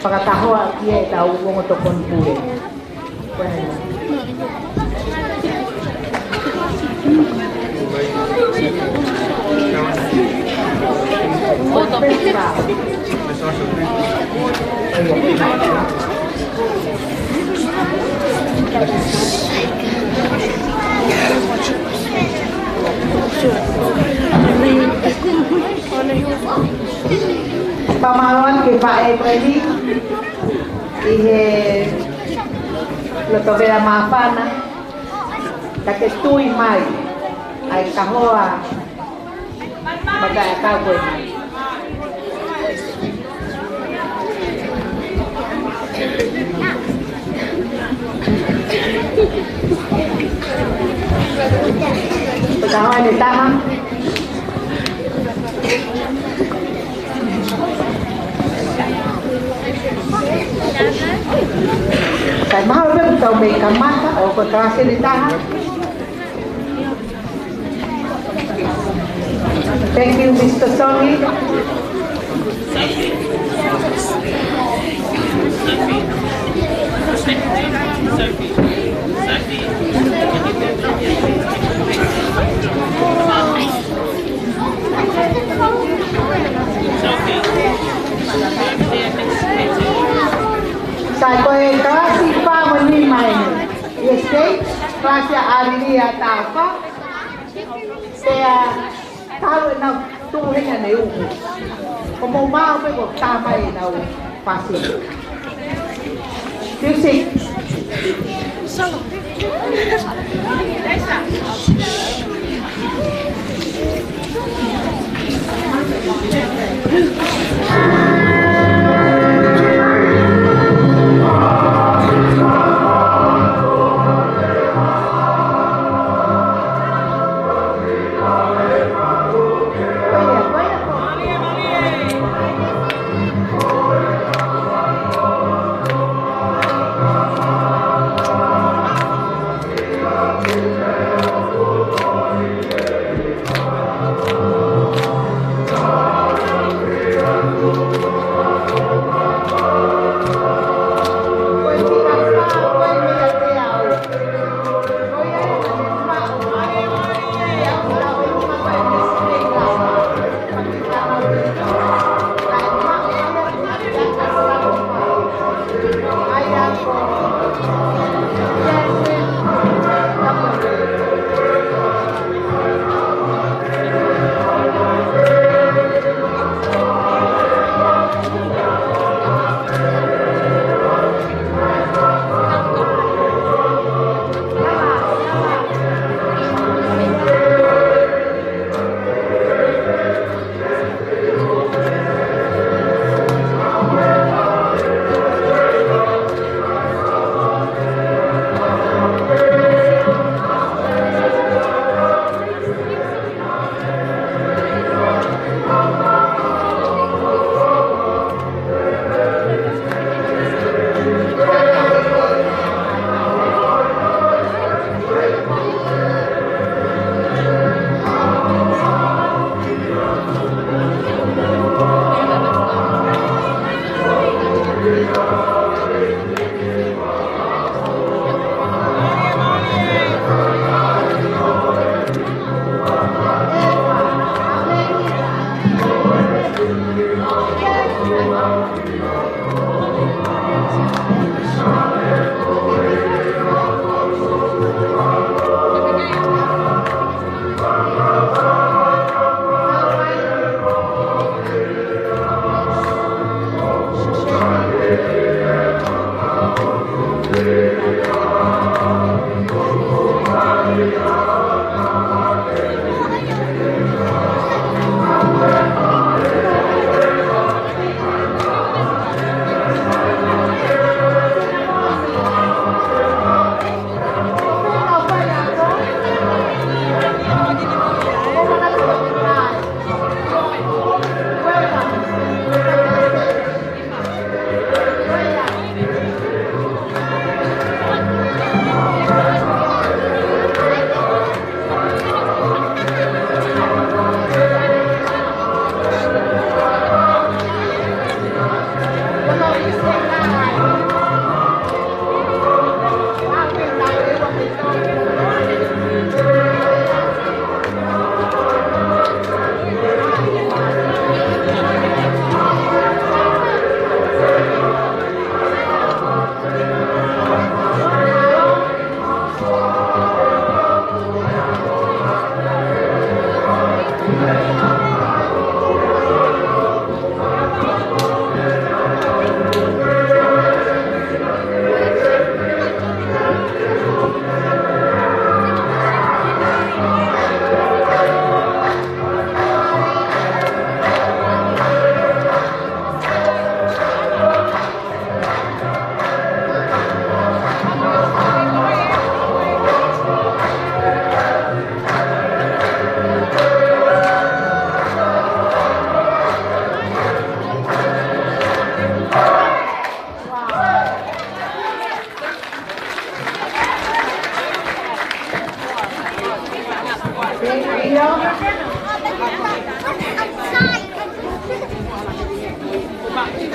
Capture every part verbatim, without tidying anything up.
Fakatahoa ki heʻetau ongo tokoni pule. Fakamālō atu ki he faʻē ko eni ʻi he loto vela māfana, ka ke tui mai ʻa e kahoa mataʻi ʻakau ko eni. Ko e kahoa ʻe taha. Kae mahalo pē kuo tau mei kamata ʻo ko e kalasi ʻe taha. Thank you, Mister Sonny. Sai, ko e kalasi fā mo e nima eni. ʻI he stage, kalasi ʻa ʻAlilia Taufa. Pea kau ʻenau tuʻu heni ʻaneuhu. Ko mou maʻu pē ko e tā mai ʻenau fasi. Music.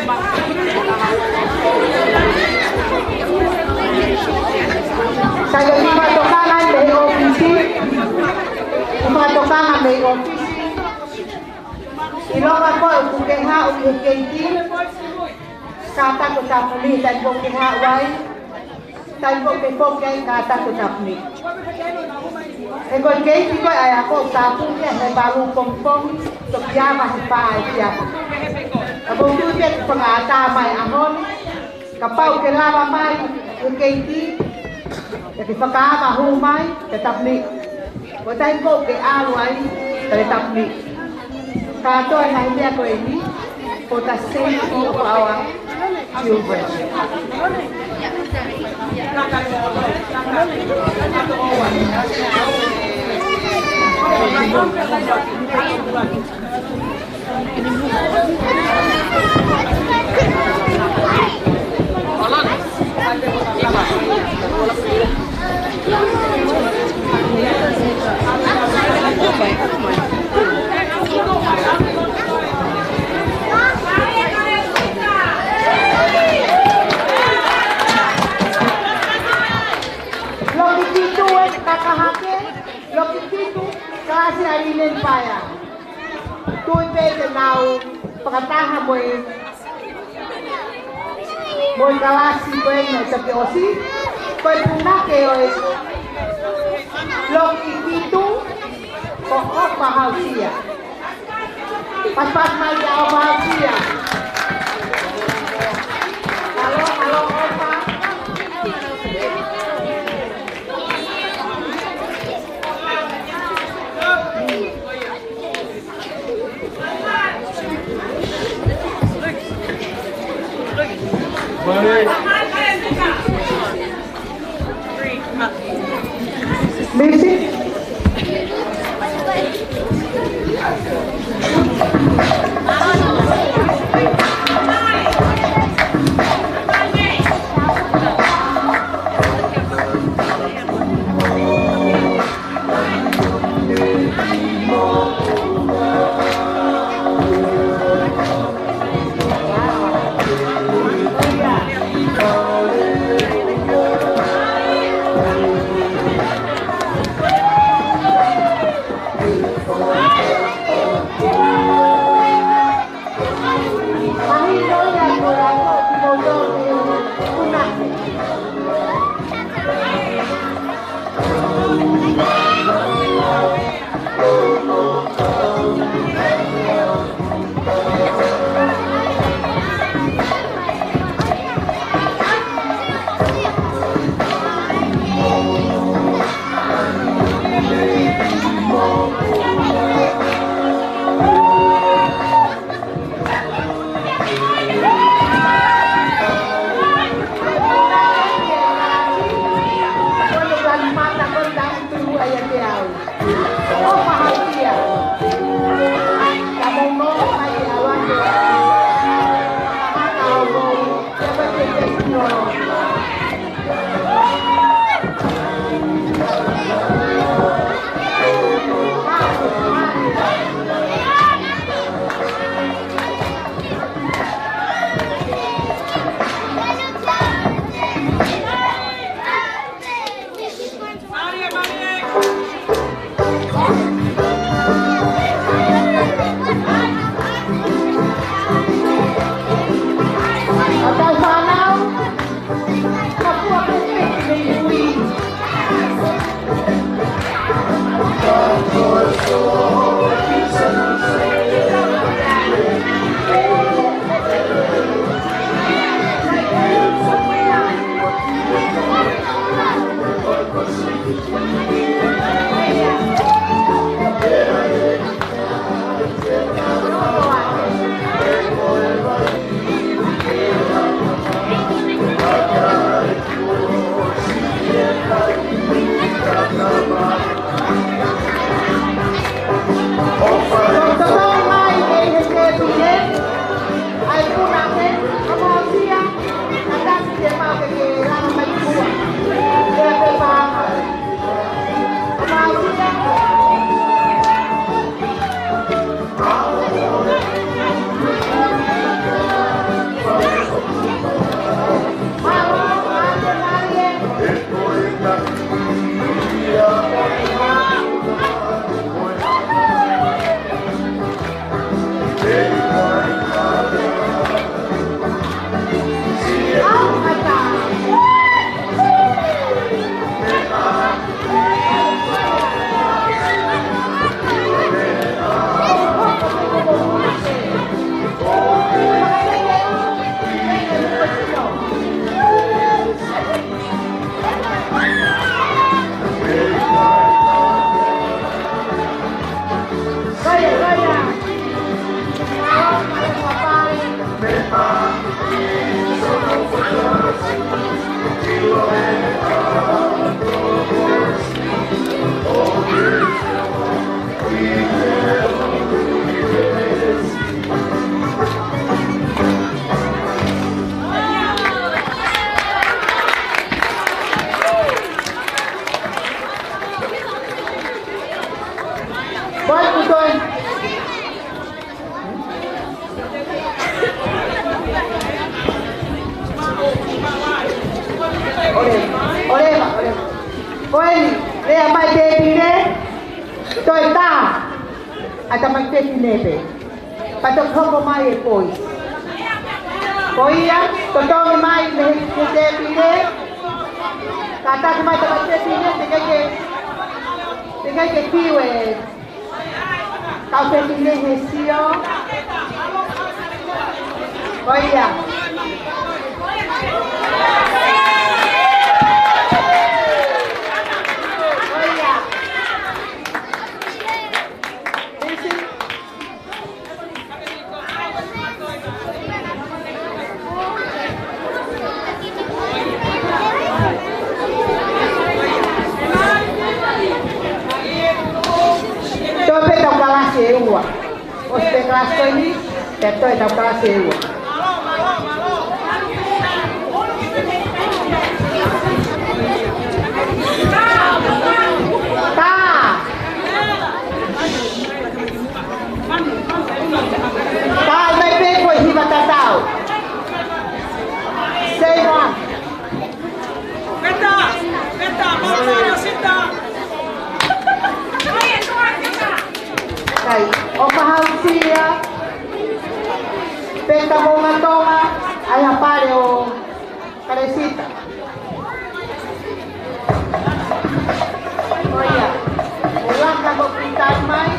Sai, ʻoku fakatokanga mei he ʻōfisi. ʻOku fakatokanga mei he ʻōfisi. ʻIlonga ko ē ʻoku ke haʻu ki he keiti, kātaki ʻo tapuni, taimi ko ē ʻoku ke haʻu ai, taimi ko ē ʻoku ke foki ai, kātaki ʻo tapuni. He ko e keiti ko ē ʻa e ako ʻoku tāpuni ia he valu pongipongi, toki ava he fā efiafi. Ka ʻoku ou tui pē ʻoku fakaʻatā mai ʻaho ni, kapau ʻoku ke lava mai ki he keiti, ke ke fakaava hū mai, ke tapuni. Ko e taimi ko ē ʻoku ke ʻalu ai, ke tapuni. Kātoa e ngaahi meʻa ko eni, for the safety of our children. Loki fitu ē, kaka hake, loki fitu, kalasi ʻa e Linen Paea. Tui pē te nau fakataha mo e, mo e kalasi ko ē naʻe toki ʻosi, ko e punake ʻo e loki fitu, ko ʻOfa Hausia. Pasipasi mai kia ʻOfa Hausia. Halo, halo, ʻOfa. Misi. Vai, kutoi. ʻOleva, ʻoleva, ʻoleva. Ko eni, lea mai tēpile, toe tā. ʻA e tamaiki fefine pē. Pea toki hoko mai e poi. Ko ia, totongi mai mei he tēpile. Kātaki mai tamaiki fefine, teʻeki ke, teʻeki ke fiu e kau fefine he sio. Ko ia. Ko ia. Toe pē ʻetau kalasi ʻe ua. ʻOsi pē kalasi ko eni, pea toe ʻetau kalasi ʻe ua. Tā. Tā, mai pē ko e hiva tatau. Say one. Peta, peta, peta, sita. Kai, ʻo Mahausia. Peta mo Matonga, ʻai ha pale ʻo Kalesita. Ko ia. ʻO laka ko e kitai mai.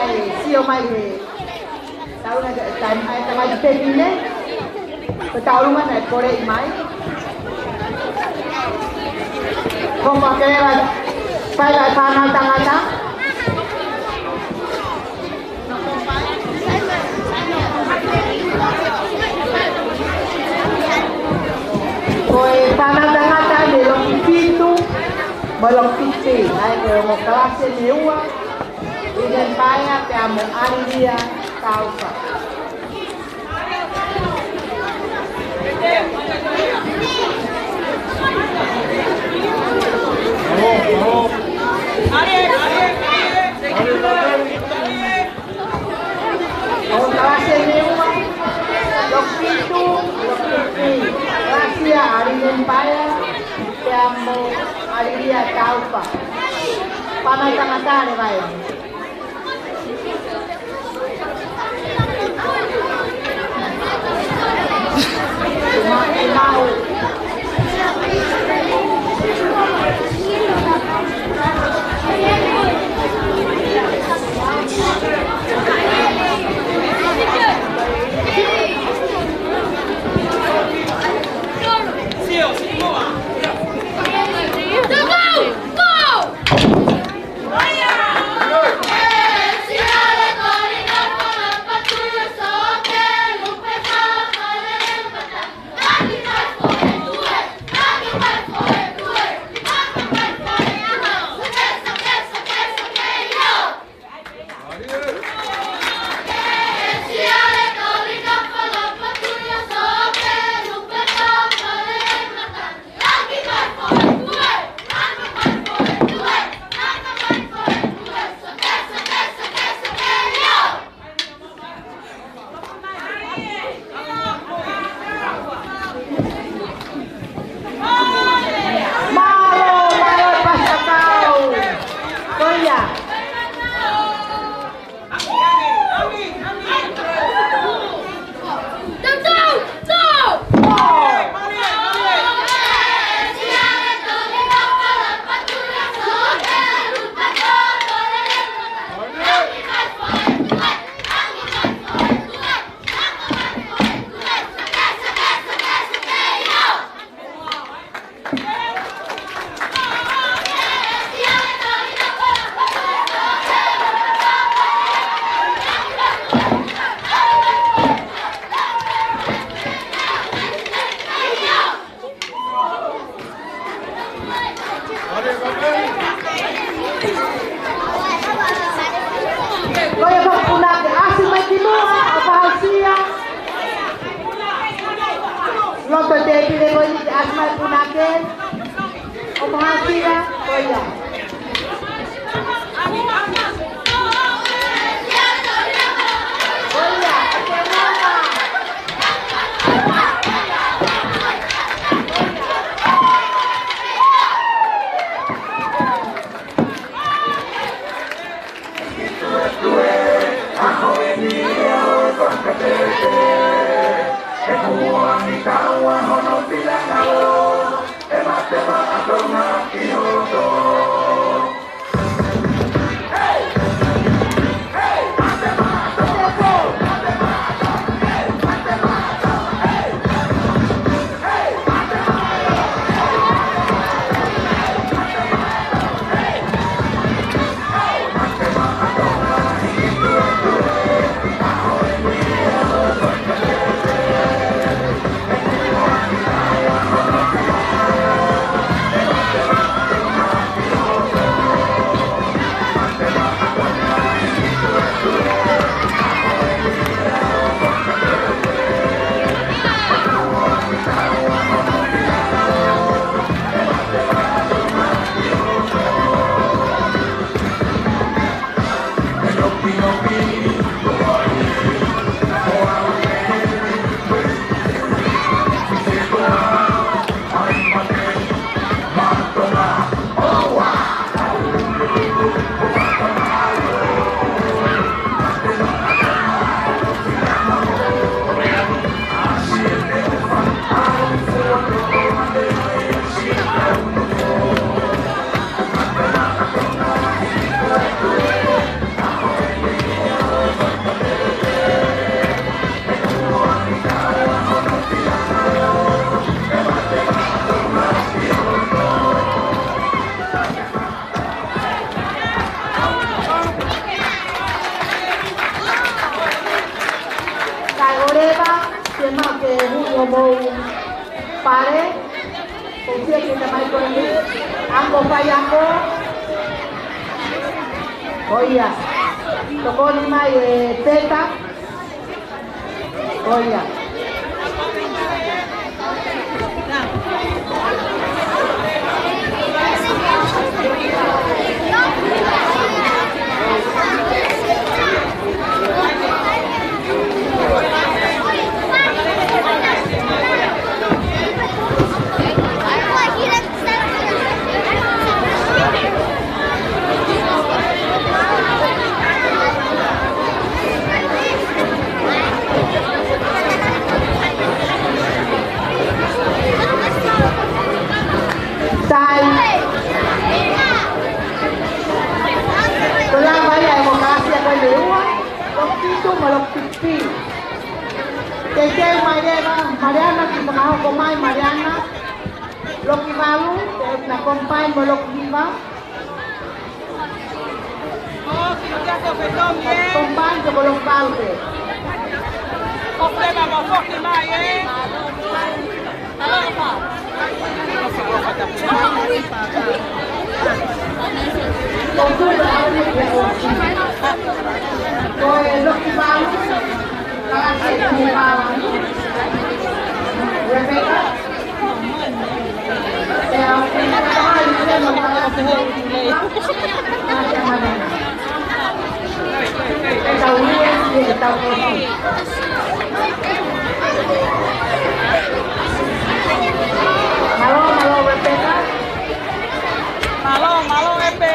Sio mai he taʻu na, taimi ʻa e tamaiki pepine. Ko e taʻu ʻuluaki naʻe poleʻi mai. Ko e keleva, fai ʻa e fānau tangata. Ko e fānau tangata mei he loki fitu, mo e loki fitu. ʻA ia ko e ongo kalasi ʻe ua. ʻIleni Paea pea mo ʻAlilia Taufa. ʻO kalasi ʻe ua, loki fitu, loki fitu. Kalasi ʻa ʻIleni Paea pea mo ʻAlilia Taufa. Fānau tangata leva ē. Mālō, mālō, Pastor Kau. Ko ia. Ko ia ko e punake, ʻasi mai ki muʻa, ʻo fakahosia. Loto tēpile ko eni ke ʻasi mai punake. ʻO fakahosia, ko ia. Mo pale, ʻoku ʻi ai e tamai ko eni, ako faiako. Ko ia. Tokoni mai ʻe Peta. Ko ia. Sai. Ko e lava ia e ongo kalasi ko eni ʻe ua, loki fitu mo loki fitu. Teuteu mai leva, Maliana, ke fakahoko mai, Maliana. Loki valu, ʻe na combine mo loki hiva. Combine ko loki valu pē. Ko e loki valu. Rebecca. Mālō, mālō, Rebecca. Mālō, mālō, Epe.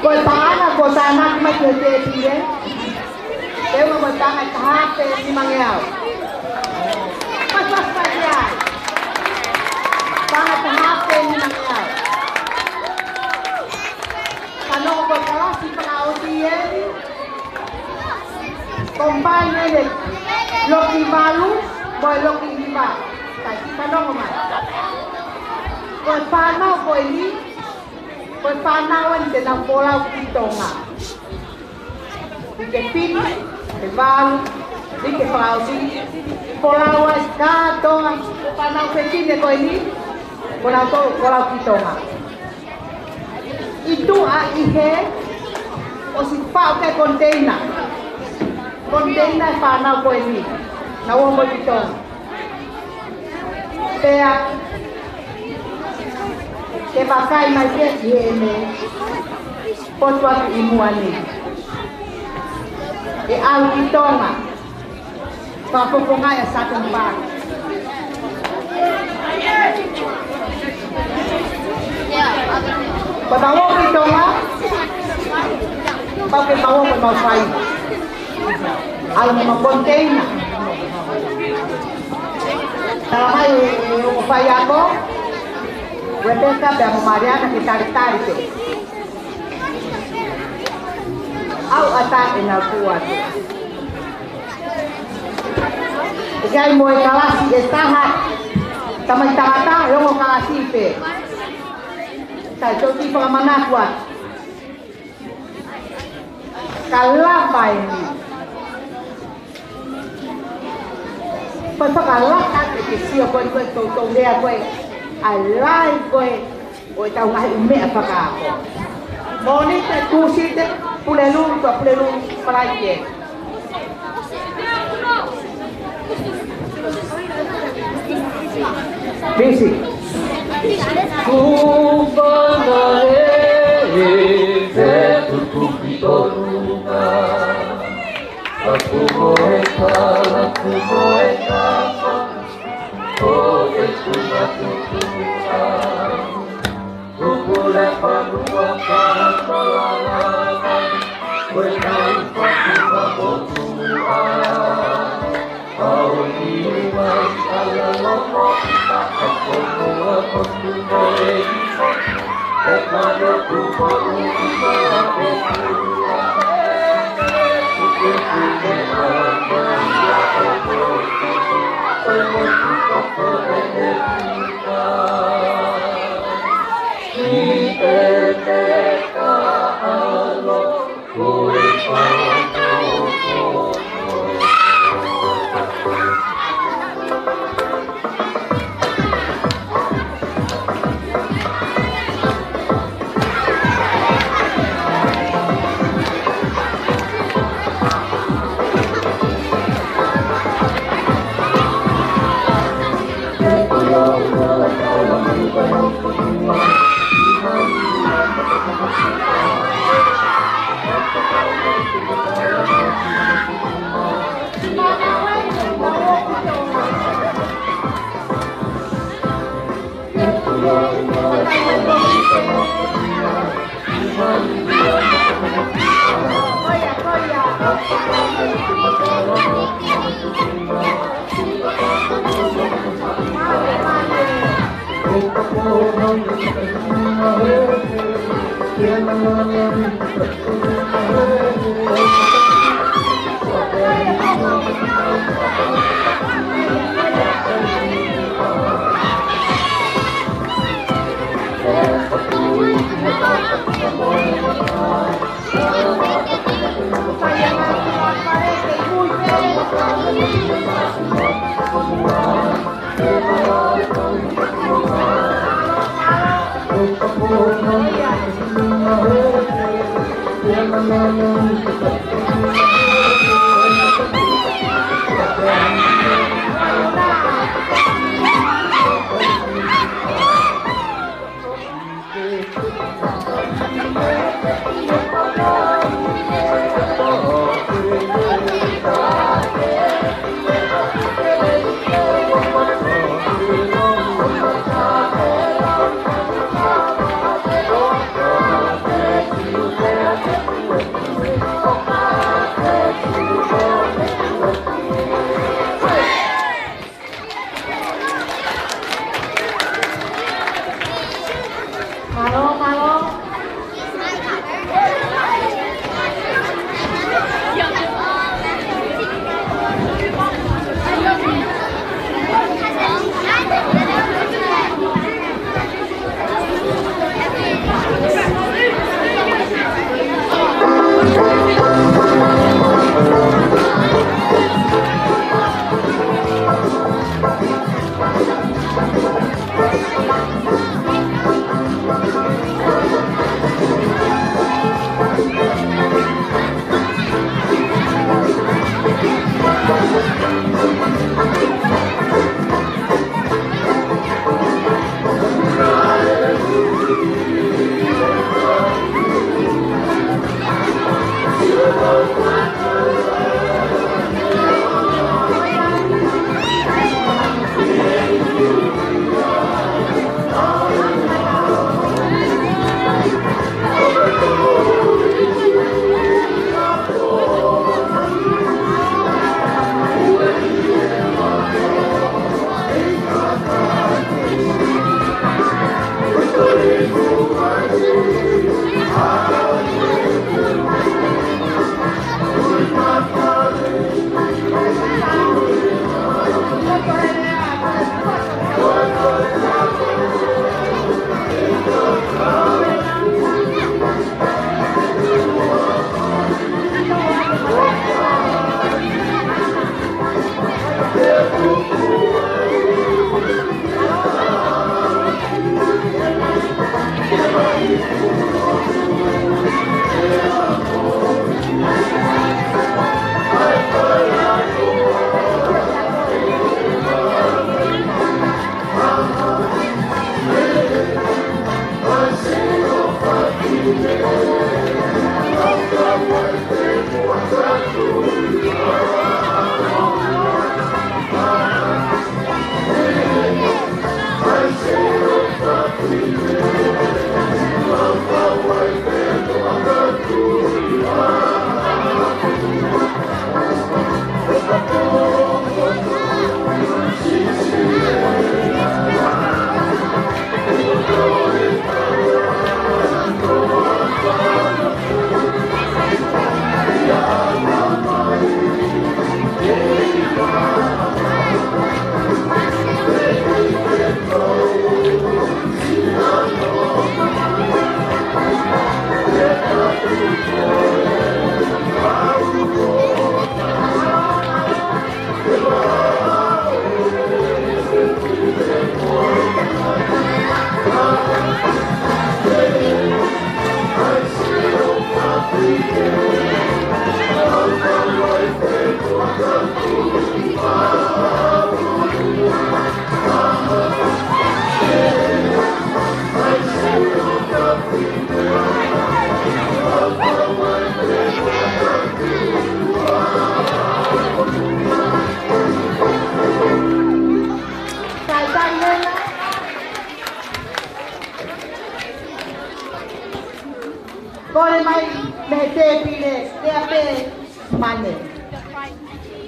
Ko e paʻanga kuo tānaki mai ki he tēpile. Te u ʻoange mo e paʻanga ʻe taha afe nima ngeau. Paʻanga ʻe taha afe nima ngeau. Fanongo ko e kalasi fakaʻosi eni. Combine ʻeni. Loki valu mo e loki hiva. Kae fanongo mai. Ko e fānau ko eni, ko e fānau eni te nau folau ki Tonga. Uike fitu, uike valu, uike fakaʻosi, folau ai kātoa, ko e fānau fefine ko eni, ko nau toe folau ki Tonga. ʻI tuʻa ʻi hē, ʻosi faʻu ki he koniteina. Koniteina e fānau ko eni, nau ō mo ki Tonga. Pea, ke vakai mai pē ki heʻene potu atu ʻi muʻa ni. ʻE ʻalu ki Tonga. Fakafofongaʻi ʻa Satonga Park. Pea tau ō ki Tonga. Pau ke mau ō, mau fai. ʻAlu mo e koniteina. Tala mai ʻe he ongo faiako, Rebecca pea mo Maliana ke talitali pē. ʻAu ʻatā ʻenau tuʻu atu. ʻIkai mo e kalasi ʻe taha, tamai tangata, ʻe ongo kalasi pē. Sai, toki fakamanatu atu. Ka lava eni. Pea fakalaka ke ke sio ko e, ko e toutou lea ko e, ʻa e lahi ko e, ʻo e tau ngaahi ʻū meʻa fakaako. Mōnite, Tūsite, Pulelulu, Tuʻapulelulu, Falaite. Pisi. Kupa na e, e, te tutuki tonunga. Aku mo e kala, aku mo e kapa. Ko e tuʻa tutuka. Kupu le fanua ka malala. Ko e kau fatu ka motua. Au ki mai ala lama. Aku mo e kapa.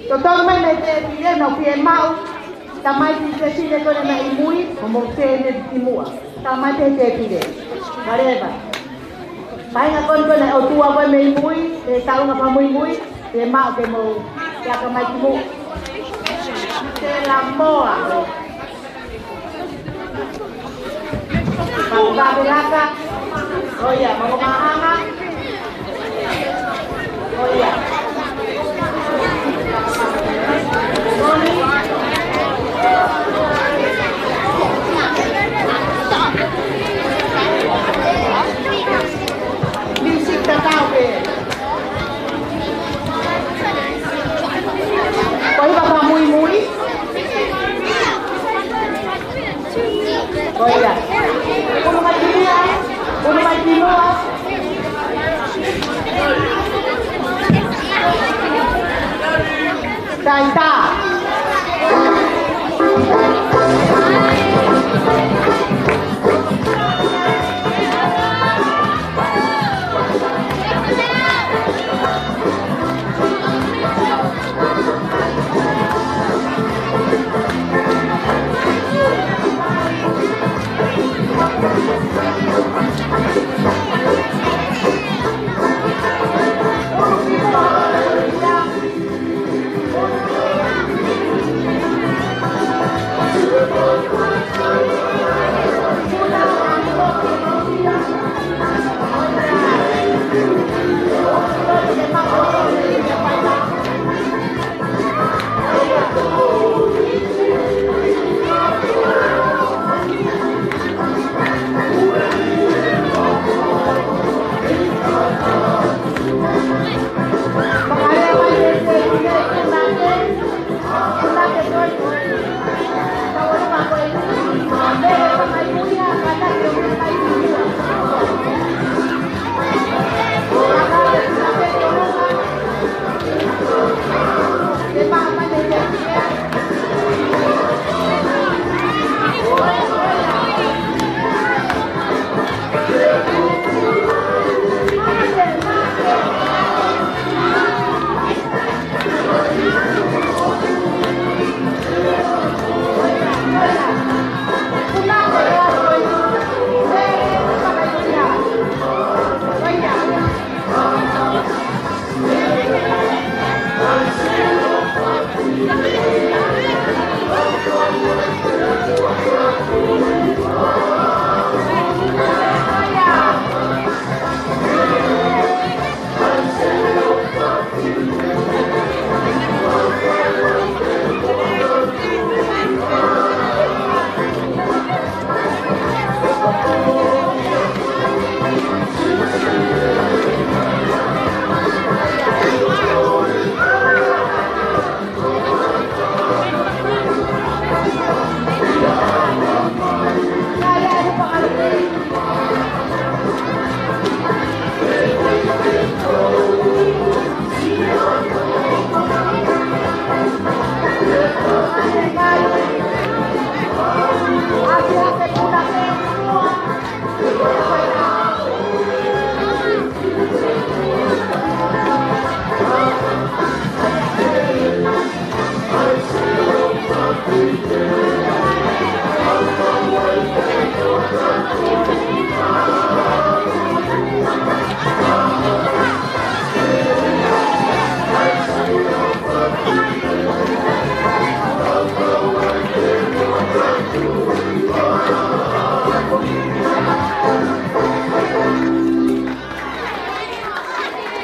Totonu mai mei he tēpile, nau pē maʻu. Tamaiki Sesine ko ena ʻi mui, ko mo Sene ʻi muʻa. Tamaiki he tēpile. Kaleva. Painga ko ena ʻotua ko ē mei mui, ʻe taunga pa mui mui, ʻe maʻu ke mo, ʻe aka mai ki muʻa. Tela moa. Maku kape laka. ʻOia, maku mahanga. ʻOia. Moni. Music tatau pē. Ko e hiva ka muimui. Ko ia. Unu mai ki muʻa. Unu mai ki muʻa. Taitā.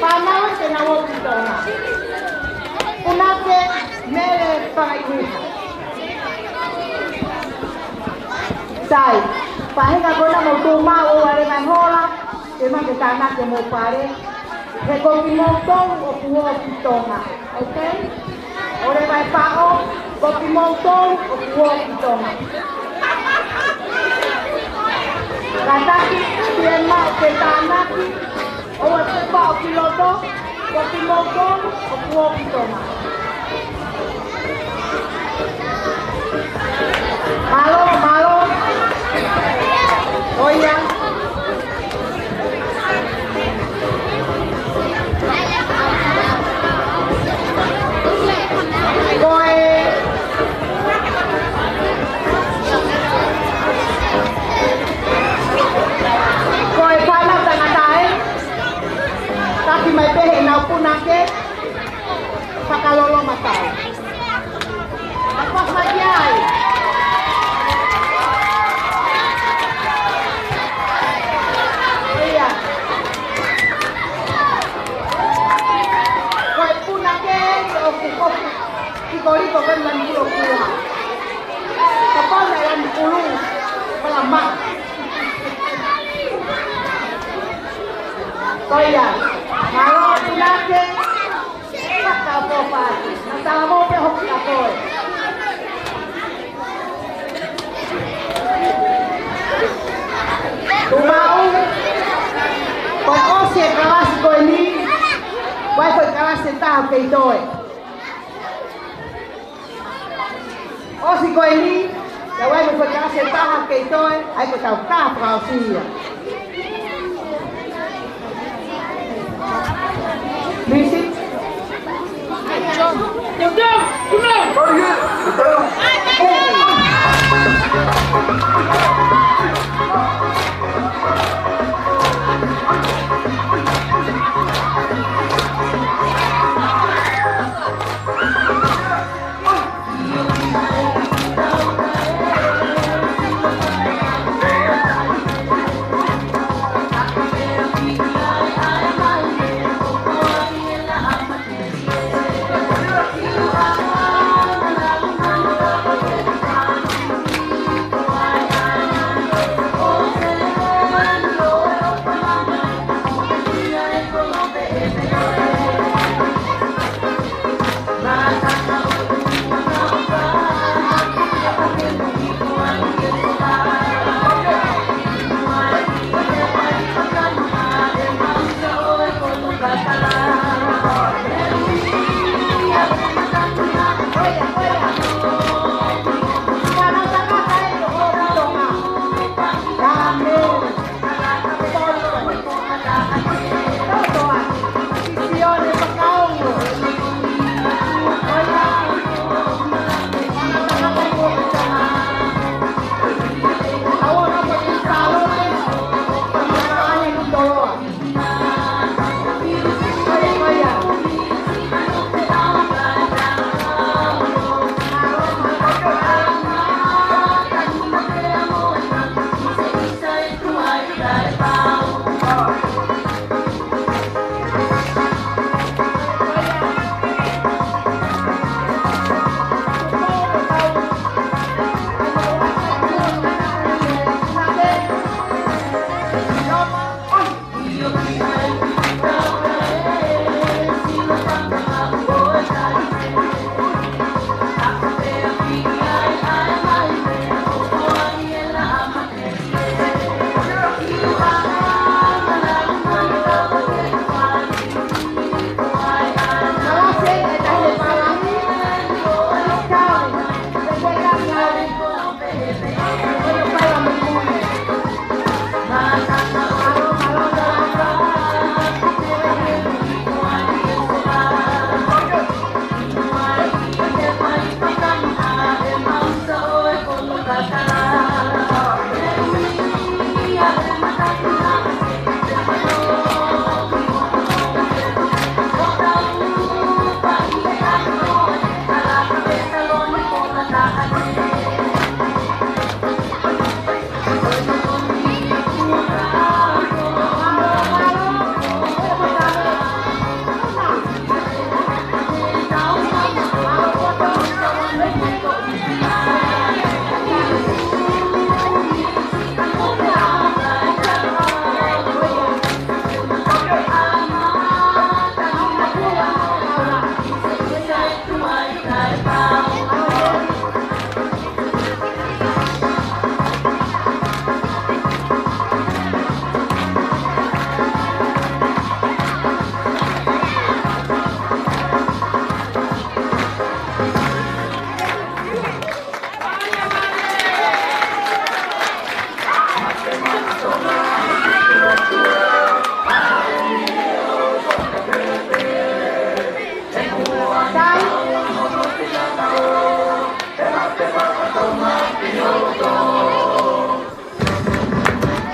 Fānau te nau ō ki Tonga. Punake Mele Fakaʻihuha. Sai, faʻahinga ko ena mou tuʻu maʻu ʻo ʻalu mai hola, te ma ke tānaki mo pale. He ko kimoutolu ʻoku ō ki Tonga. Okay? ʻOleva e paʻo, ko kimoutolu ʻoku ō ki Tonga. Kātaki, pea maʻu ke tānaki, ʻoua te paʻo ki loto, ko kimoutolu ʻoku ō ki Tonga. Mālō, mālō. ʻOia. Liko liko ke lani kulo kua. Kapau naʻe lani kulu. Pala ma. Ko ia. Mālō ʻaupito. Fakaʻofoʻofa. Naʻa tala mo pē hoki ka koe. Tuʻu maʻu. Ko e ʻosi e kalasi ko eni. Ko e kalasi ʻe taha kei toe. ʻOsi ko eni, ʻe ʻi ai mo e kalasi ʻe taha kei toe, ʻa ia ko e tau ka fakaʻosi ia. Misi?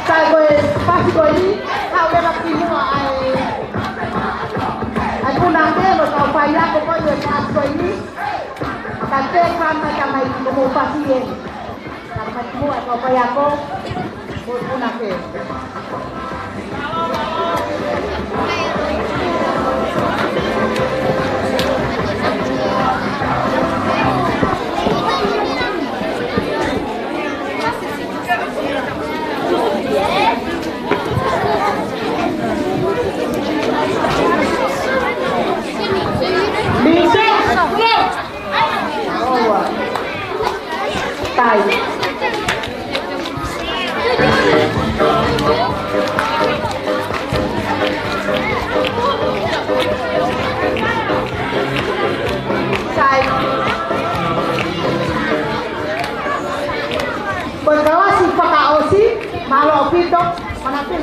Sai ko e pasi ko eni, haʻu leva ki muʻa ʻa e, ʻa e punake mo e kau faiako ko eni ʻo e pasi ko eni. Ka te kama tamai ko mo pasi eni. Ka mai ki muʻa e kau faiako mo e punake.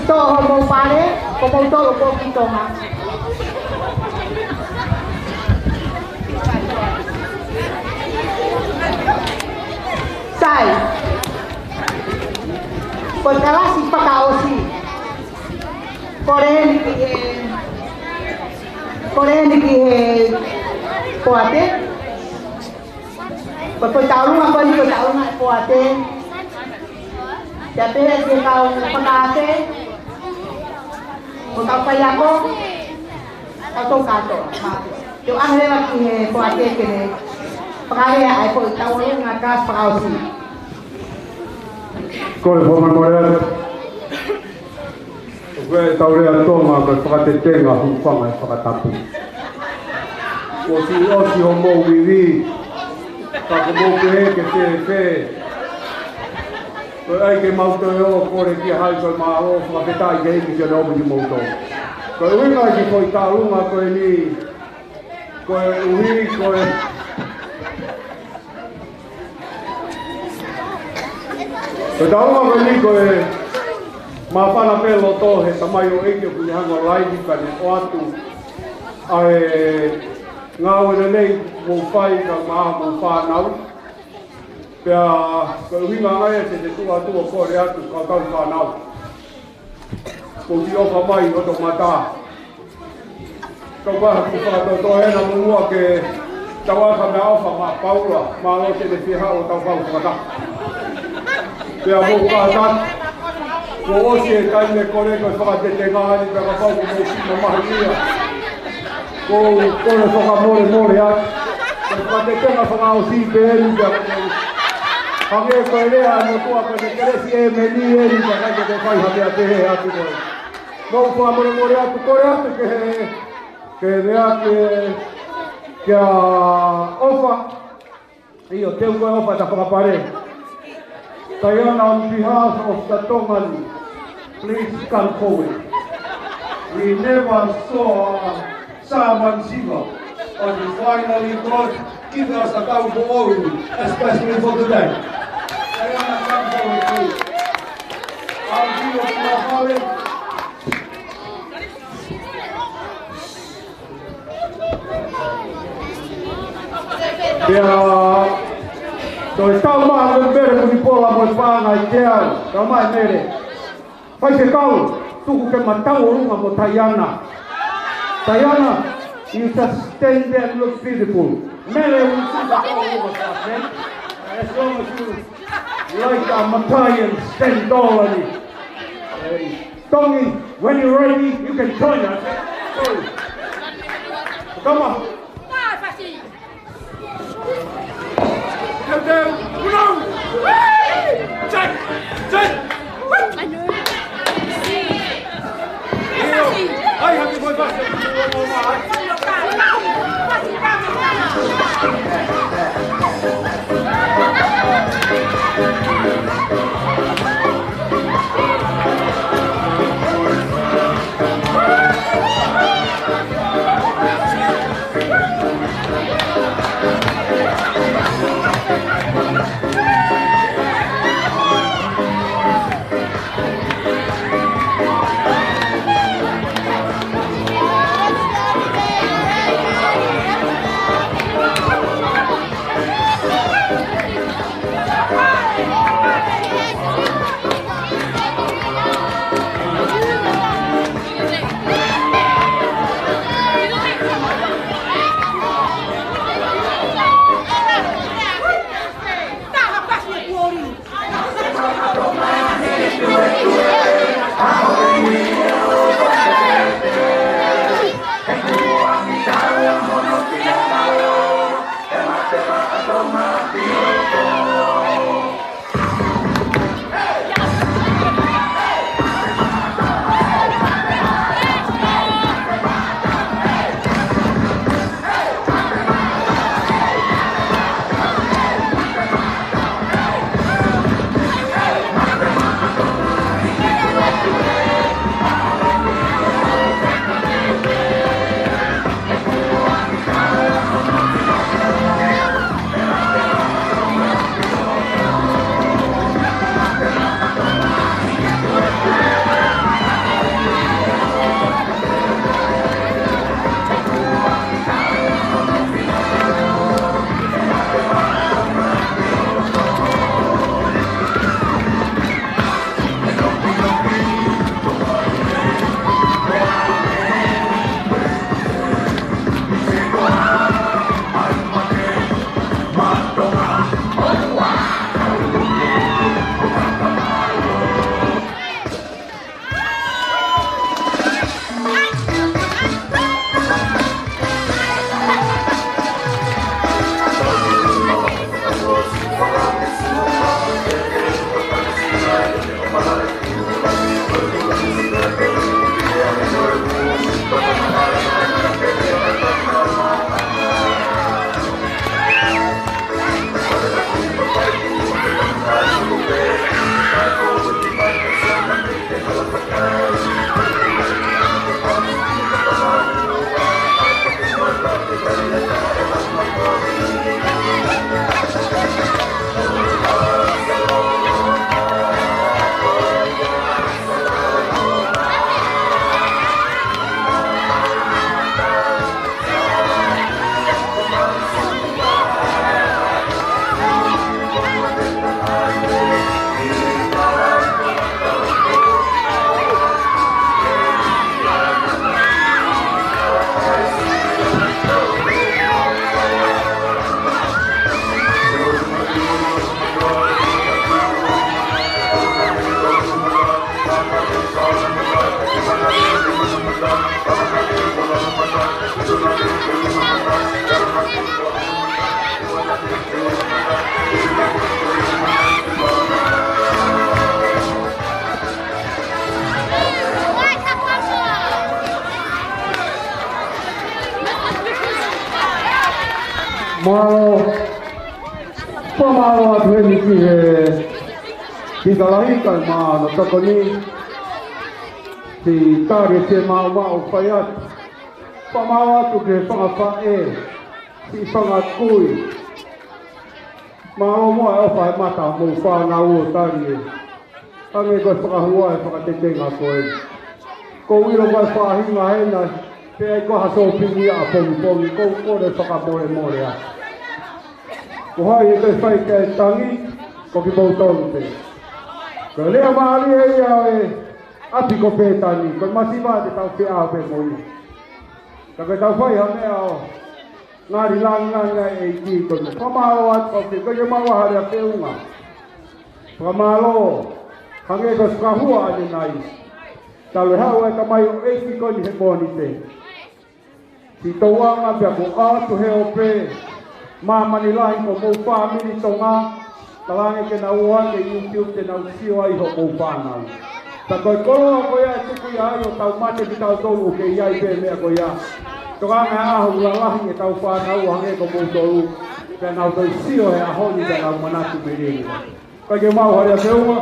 Toʻo homou pale, ko moutolu ko ki Tonga. Sai. Ko e kalasi fakaʻosi. Kole eni ki he, kole eni ki he poate. Ko e, ko e tauʻolunga ko eni, ko e tauʻolunga e poate. Pea pehē ki he kau fakaake, ko e kau faiako, kau tau kātoa, mātuʻa. Te u ʻoange leva ki he poate ke ne fakalea ʻa e foʻi tauʻolunga kalasi fakaʻosi. Kole fakamolemole atu. ʻOku ʻi ai ʻetau lea Tonga ko e fakatetenga hūfanga he fakatapu. Kuo ʻosi ʻosi hoʻomou ivi, ka ko hoʻomou pehē ke fēfē. Ko e ʻai ke mau toe ō ʻo kole ki he ʻAho ko e mālō, fakafetaʻi ki he ʻEiki siʻono ʻomi kimoutolu. Ko e ʻuhinga ki he foʻi tauʻolunga ko eni, koeʻuhi ko e Ko e tauʻolunga ko eni ko e māfana pē loto he tamaioʻeiki ʻoku ne hanga ʻo laivi kae ʻoatu ʻa e ngāue lelei mou fai kae ʻumaʻā homou fānau. Pea ko e ʻuhinga ia te te tuʻu atu ʻo kole atu kau tau fānau. Ko ki ʻofa mai ʻo to mata. Kau ka haku fakatoto ena mo mua ke tau aka mea ʻofa maʻa Paula, mālō te ne fie haʻu ʻo tau kau fakata. Pea mou kātaki, kuo ʻosi e taimi e kole ko e fakatetenga ni pea kapau ko mou si mamahi ia. Ko u kole fakamolemole atu. Ko e fakatetenga fakaʻosi pē eni pea ko u. Hangē ko e lea ʻa e motuʻa ko e kelesi ʻēmeni eni pea ʻikai ke te fai ha meʻa pehē atu ko e. Mou fakamolemole atu, kole atu ke he, ke lea ke, kia ʻOfa. ʻIo, te u ko e ʻOfa ta fakapale. Taiana, on behalf of the Tongan, please come forward. We never saw someone single, but we finally got, give us a tau foʻou, especially for today. Taiana, come forward, please. Our viewers in the valley, Pea, toe tau mai Mele Mulipola mo e paʻanga ʻi te au. Tau mai Mele. Faifekau, tuku ke ma tauʻolunga mo Taiana. Taiana, you just stand there and look beautiful. Mele, we see the tauʻolunga, man. As long as you like a Matai and stand tall and, hey. Tongi, when you're ready, you can join us. So, come on. Mālō. Fakamālō atu heni ki he, ki he kalahi kae ʻumaʻā hono tokoni. Siʻi tali ʻe maʻu maʻu fai atu. Fakamālō atu ki he fanga faʻē, siʻi fanga kui. Mālō muʻa e ʻofa he mata mou fānau ʻo tali ē. Hangē ko e fakahua e fakatetenga ko ē. Ko e ʻilo ko e faʻahinga hena, pea ʻi ai ko ha sōpingi ʻapongipongi, ko u kole fakamolemole atu. Ko hai ʻe toe fai ki ai e tangi, ko kimoutolu pē. Ko e lea mālie ia ʻo e ʻapi ko Pētani, ko e masiva te tau feʻao pē mo ia. Ka ko e tau fai ha meʻa ʻo ngali langilangi ai e ʻEiki ko e fakamālō atu kau fē, ko e ke maua ha lea feʻunga. Fakamālō, hangē ko e fakahua ʻanenai. Talu e haʻu e tamai ʻo e ʻEiki ko eni he Mōnite. Siʻi tauʻanga pea ko ʻAtu he ʻOpe, māmani lahi ko homou fāmili Tonga, talaange ke nau ō atu ki YouTube te nau sio ai hoʻomou fānau. Pea ko e koloa ko ia ʻe tuku ia ai ʻo tau mate kitautolu ʻoku kei ʻi ai pē meʻa ko ia. Tokanga ʻaho ʻoku lalahi ʻetau fānau hangē ko moutolu. Pea nau toe sio he ʻaho ni pea nau manatu mei ai. Kae ke maʻu ha lea feʻunga.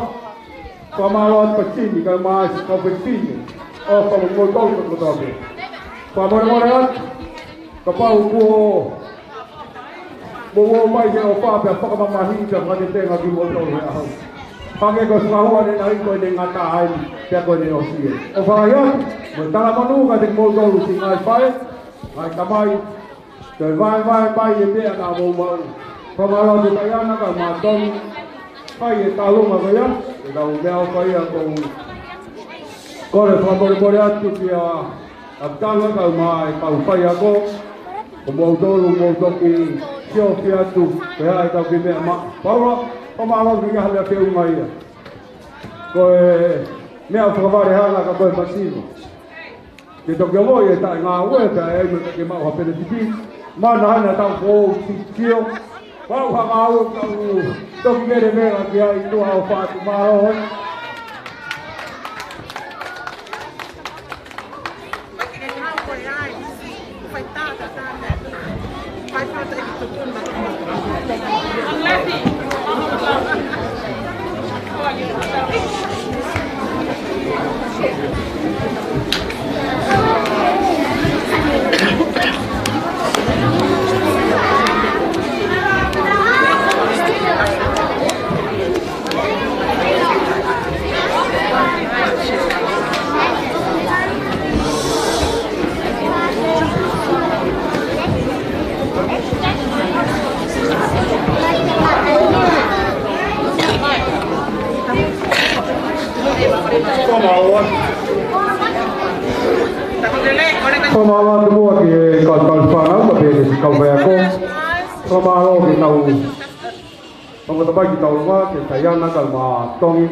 Fakamālō atu Pasini, kae ʻumaʻā siʻi kau fefine. ʻOfa mo moutolu kotoa pē. Fakamolemole atu. Kapau kuo mou ō mai he ʻofa pea fakamamahi pea fakatetenga kimoutolu he ʻaho. Hangē ko e fakahua ʻanenai ko ʻene ngata ai, pea ko ʻene ʻosi ē. ʻOfa lahi atu, mo e talamonū kiate kimoutolu siʻi ngaahi faʻē, ngaahi tamai, toe vaevae mai e meʻa naʻa mou maʻu. Fakamālō atu Taiana kae ʻumaʻā Tongi, fai e talunga ko ia, ʻetau meʻaʻofa ia ko u kole fakamolemole atu kia ʻApitanga kae ʻumaʻā e kau faiako, ko moutolu mou toki siʻi ʻofa atu, ko e hā ʻetau kiʻi meʻa maʻa. Paula, fakamālō atu ki he lea feʻunga ia. Ko e meʻa fakavale hanga ka ko e masiva. Ke toki ʻomai e taʻengāue, pea ʻe ʻai mo e ke maʻu ha penetiti. Mana hana tau ko u sitio. Pau ha ngāue ka u toki melemela ki ai tua ʻo fatu mālō. Fakamālō atu muʻa ki he kau tali fānau, ka pehē ki he kau faiako. Fakamālō ki he kau fakatamaki tauʻolunga, kia Taiana kae ʻumaʻā Tongi.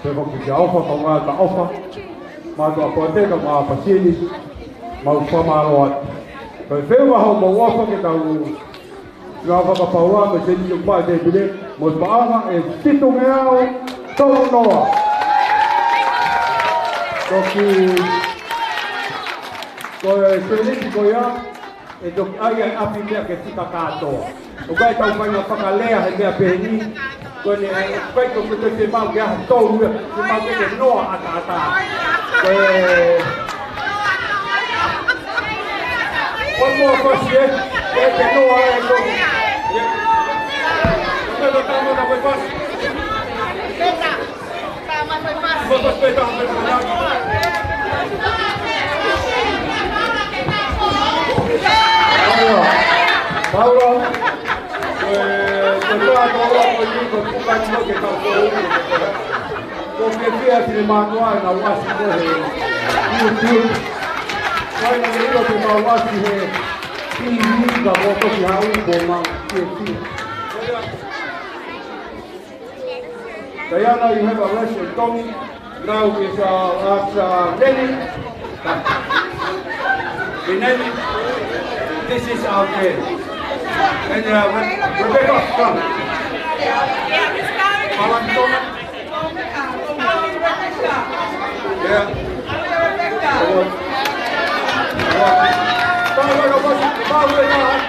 Pea foki kia ʻOfa, kaungā ʻa ʻOfa. Mātuʻa Poate kae ʻumaʻā Pasini, mau fakamālō atu. Pea feʻunga hoʻomou ʻofa ke tau ngāue fakapaula mo e sēniti ʻoku maʻu he tēpile, mo e paʻanga ʻe fitungeau tolu noa. Toki, ko e sēniti ko ia, ʻe toki ʻai ʻa e ʻapi meʻa ke fika kātoa. ʻOku ʻikai tau fai ha fakalea he meʻa pehē ni, ko ʻene, ʻoku ʻikai ko e te mau ke aha tolu ia, te mau ke ke noa ʻataʻatā. Ko e, one more fasi ē, ke ke noa ē tolu. Ia. Ko e tama na ko e fasi. Paula, ko e, ko e tau tau ko e ni ko e puka ni ke tau tau. Ko ke fia ki he mātuʻa ʻenau ʻasi ko he YouTube. Ko e ni ʻilo ke mau ʻasi he TV ka ko toki haʻu ko mau ke fia. Diana, you have a rest and Tommy. Now is, uh, ask, uh, Lenny. Hey, Lenny, this is our friend. And, uh, Re-, Rebecca, come. Alan, come. Yeah. Come on. Come on. Come on, come on, come on.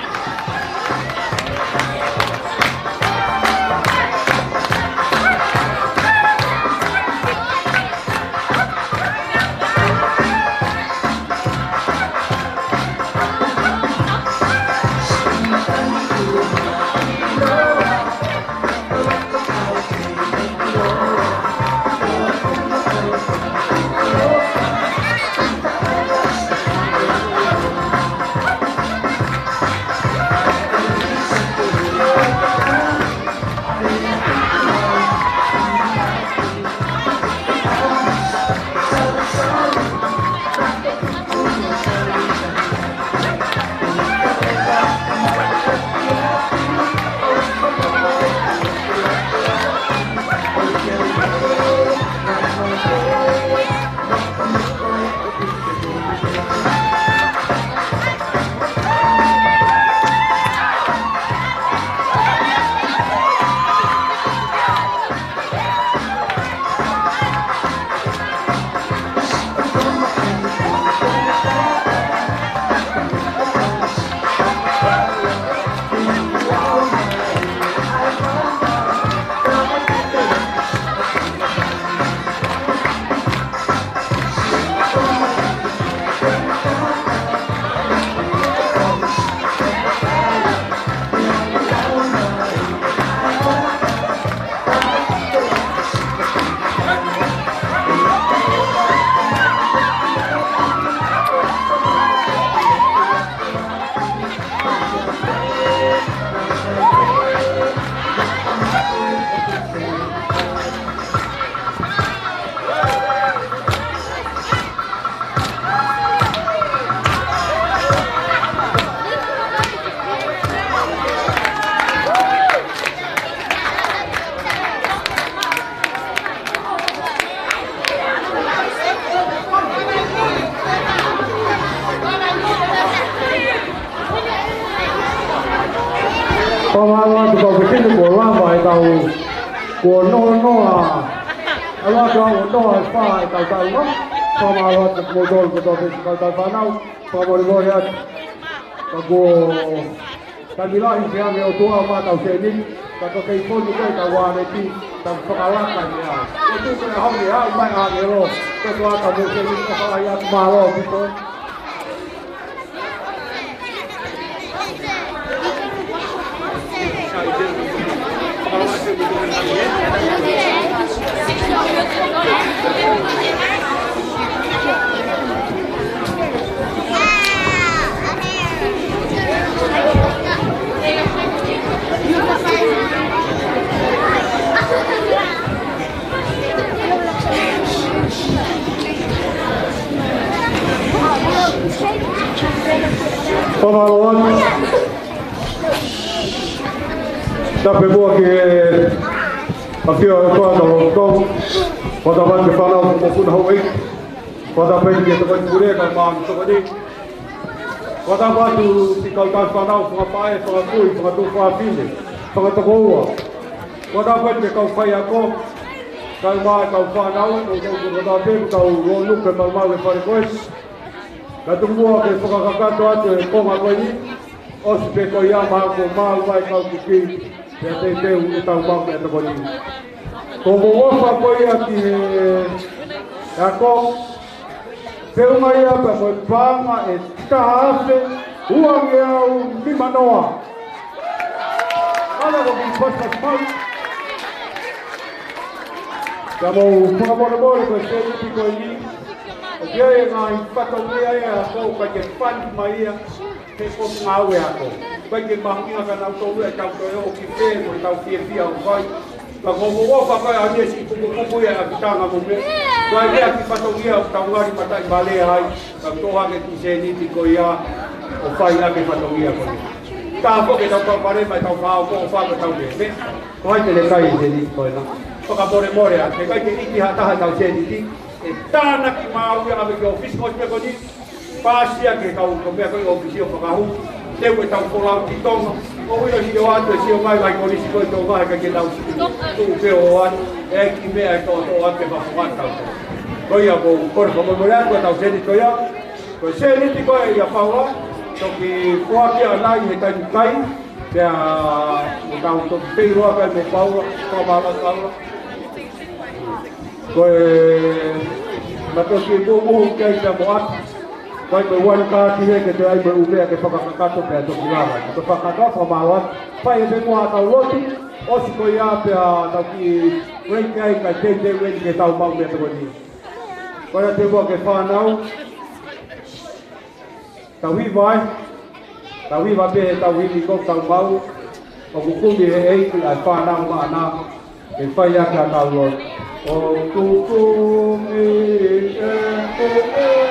Fakamālō atu kau fefine kuo lava ʻetau, kuo noa noa. ʻAlu atu ʻo noa e fā ʻetau taʻu. Fakamālō atu kimoutolu kotoa pē kau tau fānau. Fakamolemole atu. Ka kuo taimi lahi ke ʻoange ʻe he ʻOtua ʻa ʻetau sēniti. Ka ko e kei fonu ko e tau ʻaleti, tau fakalaka ni ʻa. Ko tuku e hau ni ʻa mai ʻa ʻāngelo. Ko tuku atu mo e sēniti ka fai atu mālō ki koe. Fakamālō atu. Tapu muʻa ki he ʻafio ʻa e ʻOtua ʻi hotau loto. Fakatapu ki he fānau mo e kau houʻeiki. Fakatapu ki he tokoni pule kae ʻumaʻā e tokoni. Fakatapu atu ki he kau tau fānau, fakapaʻanga, fakakui, fakatuofāfine, fakatokoua. Fakatapu ki he kau faiako, kae ʻumaʻā e kau fānau, ʻo kau kau kau kau kau lōnuku ke maumau e fale ko ē. Ka tuku muʻa ke fakakakato atu e konga ko eni, ʻosi pē ko ia mahalo kuo maʻu mai kau kuki, pea teuteu ʻetau maʻu meʻatokoni. Ko hoku ʻofa ko ia ki he ako, feʻunga ia pea ko e paʻanga ʻe taha afe uangeau nimanoa. ʻAlu ko e kiʻi pasipasi maʻu. Ka mou fakamolemole ko e sēniti ko eni. ʻOku ʻi ai e ngaahi fatongia ia ʻa e ako ʻoku ʻikai ke fund mai ia he ko e ngāue ako. ʻIkai ke mahuʻinga kia nautolu ʻetau toe ō ki fē mo ʻetau fiefia ʻo fai. Ka ko hoku ʻofa ko e ʻa e siʻi kupukupu ia ʻa e tanga mo e meʻa. ʻIkai ke ʻi ai ha kiʻi fatongia ʻoku tau ngali mataʻi vale ai. Ka tō hake e kiʻi sēniti ko ia ʻo fai ʻaki e fatongia ko ia. Ka ko e ke tau pāpale mai tau fao ko ʻofa ko tau meʻa. Ko hai te ne kai e sēniti ko ena. Fakamolemole ā, heʻikai ke ʻikai ha taha ʻetau sēniti. ʻE tānaki maʻu ia ʻave ki he ʻōfisi ko e ko eni. Pāsia ki he kau ko e meʻa ko e ʻōfisi ʻo fakahū. Teu ʻetau folau ki Tonga. ʻO ʻilo hili ʻo atu e sio mai ngaahi kolisi ko e Tonga heʻikai ke tau siʻi. Tuʻu pē ʻo atu. ʻE kiʻi meʻa ʻe toʻotoʻo atu ke fakafofonga atu. Ko ia ko, ko e fakamolemole atu ʻetau sēniti ko ia. Ko e sēniti ko ia ʻa Paula. Toki foaki ʻanai he taimi kai. Pea, mo tau toki feilaulau pē mo Paula, ko Paula, Paula. Ko e, ma toki muʻomuʻa ki ai pea mo ʻApi. Ko e mo e one card he ke te ai mo e ʻū meʻa ke fakakakato pea toki lava. Ko e fakakakato, fakamālō atu. Fai ʻe he moa tau lotu, ʻosi ko ia pea tau kiʻi break ai kae teuteu eni ke tau maʻu meʻatokoni. Ko ia te moa ke fānau. Tau hiva ē. Tau hiva pē he tau hivi ko tau mau. ʻOku kumi he ʻEiki ʻa e fānau maʻana. ʻE fai ʻaki ʻa e tau lotu. ʻOku kumi he ʻEiki.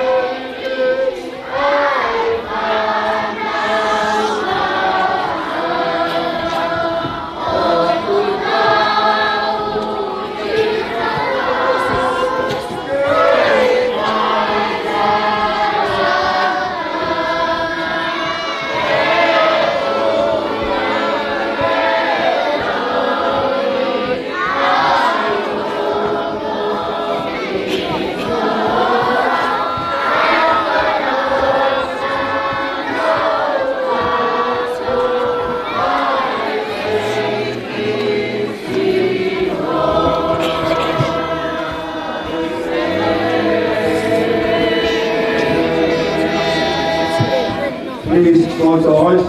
Please, close your eyes.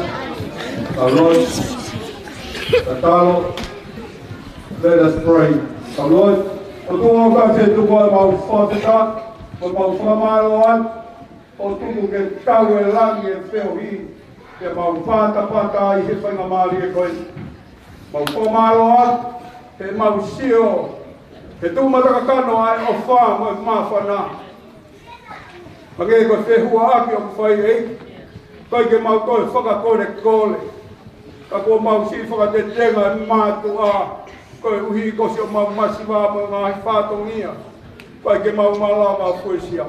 Our Lord, tatalo. Let us pray. Our Lord, ʻOtua ʻoku ke tuku ʻemau fakafetaʻi, ʻemau fakamālō atu, ʻo tuku ke tau e langi ʻe feohi, ke mau patapata ai he faingamālie ko ē. Mau fakamālō atu, he mau sio, he tuʻu matakakano ʻa e ʻofa mo e māfana. Hangē ko e fehuʻiʻaki ʻoku fai ʻEiki, ʻikai ke mau toe fakakolekole. Ka kuo mau siʻi fakatetenga e mātuʻa, koeʻuhi ko siʻomau masiva mo e ngaahi fatongia. ʻIkai ke mau malava fuesia.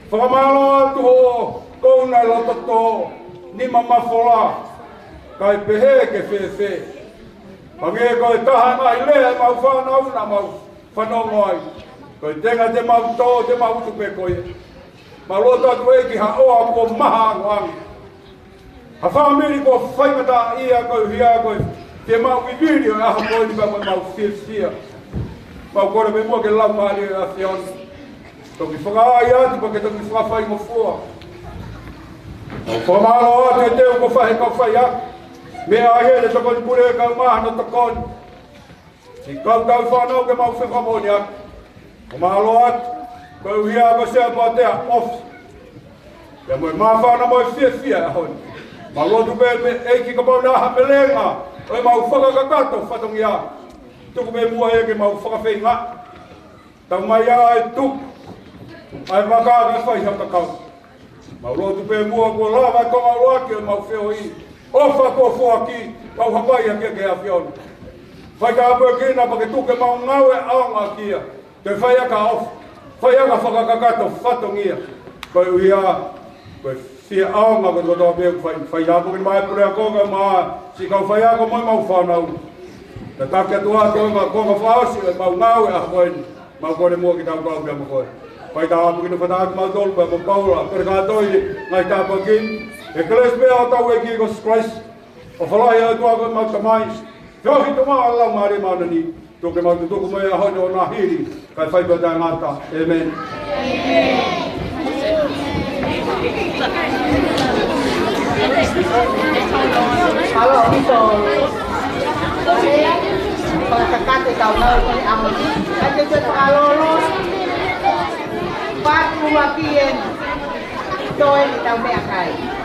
Fakamālō atu hoʻo kouna e loto tō, nima mafola, kae pehē ke fēfē. Hangē ko e taha e ngaahi lea ʻemau fānau naʻa mau fanongo ai, ko e tenga te mau tō, te mau utu pē ko ia. Mau lotu atu ʻEiki ha ʻoa kuo maha ange. Ha fāmili kuo faingataʻaʻia koeʻuhi ko e fiemaʻu vivili ʻo e ʻaho ko eni pea mo ʻemau fiefia. Mau kole pē muʻa ki he Laumālie ʻo e ʻAfiona. Toki fakaai atu pea ke toki fakafaingofua. Mau fakamālō atu he teu kuo fai ʻe he kau faiako. Meʻa ai ʻe he tokoni pule ʻo e kau māhina tokoni. Siʻi kau tauhi fānau ke mau fefakamoʻoni atu. Fakamālō atu. Koeʻuhi ko Sea Poatea ʻofa. Pea mo e māfana mo e fiefia ʻaho ni. Mau lotu pē pē ʻEiki kapau naʻa ha melenga ʻo ʻemau fakakakato fatongia, tuku pē muʻa ia ke mau fakafeinga. Tau mai ʻa e tuku ʻa e vaka ke fai ha kakau. Mau lotu pē muʻa kuo lava e konga ʻuluaki ʻo ʻemau feohi. ʻOfa kuo foaki, mau hapai hake ki he ʻAfiona. Fai tāpuekina pea ke tuku ke mau ngāue ʻaonga kia. Ke fai ʻaki ʻofa, fai ʻaki fakakakato fatongia. Koeʻuhi ko e fie ʻaonga ko e kotoa pē ʻoku fai, fai tāpuekina mai e puleako kae ʻumaʻā siʻi kau faiako mo ʻemau fānau. Tataki atu ʻa e konga, konga fakaʻosi ʻo ʻemau ngāue ʻaho ko eni. Mau kole muʻa kitautolu pea mo koe. Fai tāpuekina fata atu mautolu pea mo Paula, pea kātoi ngaahi tāpuaki. ʻI he kelesi pē ʻa hotau ʻEiki ko Sīsū Kalaisi, ʻofa lahi ʻa e ʻOtua ko ʻemau Tamai, feohi tuʻumaʻu ʻa e Laumālie Māʻoniʻoni, tuku ke mau tutuku mo ia he ʻaho ni ʻo na hili, kae fai pē ʻo taʻengata. ʻĒmeni. Mālō ʻaupito. Fakakakato e tau nau ko e ʻaho ni. Ka te te fakalolo. Patu ua pien. Toe ni tau meʻakai.